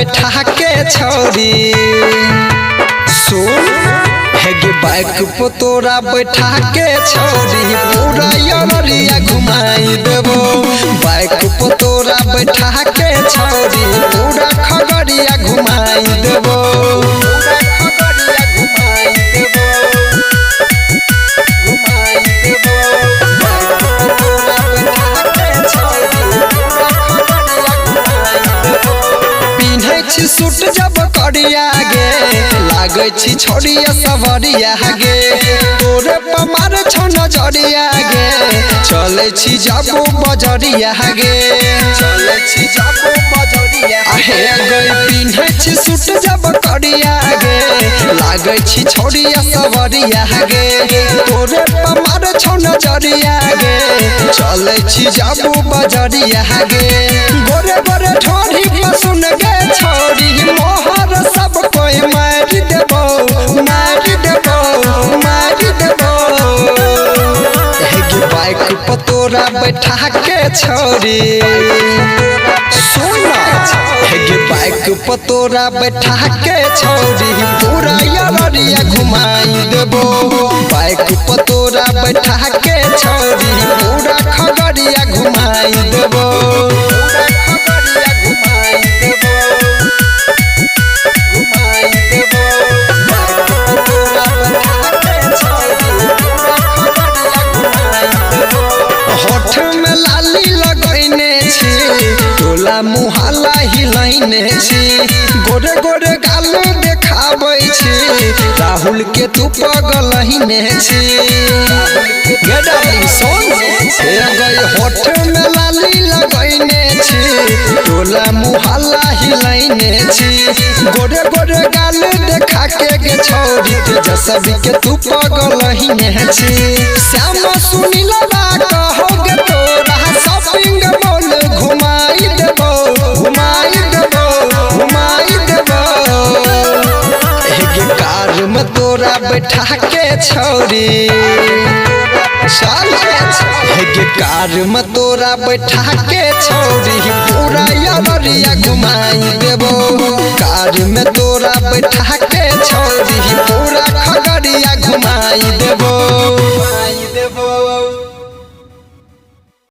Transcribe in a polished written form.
बैठा के छौरी सुन हेगे बाइक पर तोरा बैठा के छौरी पूरा अररिया घुमाई देबो। बाइक पर तोरा बैठा के छौरी पूरा खगड़िया घुमाई देबो। पूरा खगड़िया घुमाई देबो, घुमाई देबो। बाइक पर तोरा बैठा के छौरी पूरा खगड़िया घुमाई देबो। पिन्है छी सूट जब करिया गे, लागै छी छोड़िया सवरिया गे, तोरे पमार छौ नजरिया गे, चलै छी जब बजरिया गे, चलै छी जब बजरिया हे गई। पिन्है छी सूट जब करिया गे, लागै छी छोड़िया सवरिया गे, तोरे पमार छौ नजरिया गे, चलै छी जब बजरिया गे। गोरे गोरे ठोरी पर सुन गे छौरी मोहर सब कोई मारि देबो, मारि देबो, मारि देबो। हेगे बाइक पर तोरा बैठा के छौरी सुन, हेगे बाइक पर तोरा बैठा के छौरी पूरा अररिया घुमाई देबो। बाइक पर तोरा बैठा के छौरी पूरा खगड़िया घुमाई देबो। पूरा खगड़िया घुमाई देबो, घुमाई देबो। बाइक पर तोरा बैठा के छौरी पूरा खगड़िया घुमाई देबो। होठ में लाली लगैने छी, टोला मुहल्ला हिलैने छी, गोरे गोरे गाल देखाबै छी, राहुल के तू पगलहिने छी। गे डार्लिंग सुन, हे गई होठ में लाली लगैने छी, टोला मुहल्ला हिलैने छी, गोरे गोरे गाल देखा के गे छौरी तेजस्वी के तू पगलहिने छी। श्याम सुनीलवा कहोगे तोरा शॉपिंग मॉल घुमाई देबो, घुमाई देबो, घुमाई देबो। हेगे कार में तोरा बैठा के छौरी चल, हेगे कार में तोरा बैठा के छौरी पूरा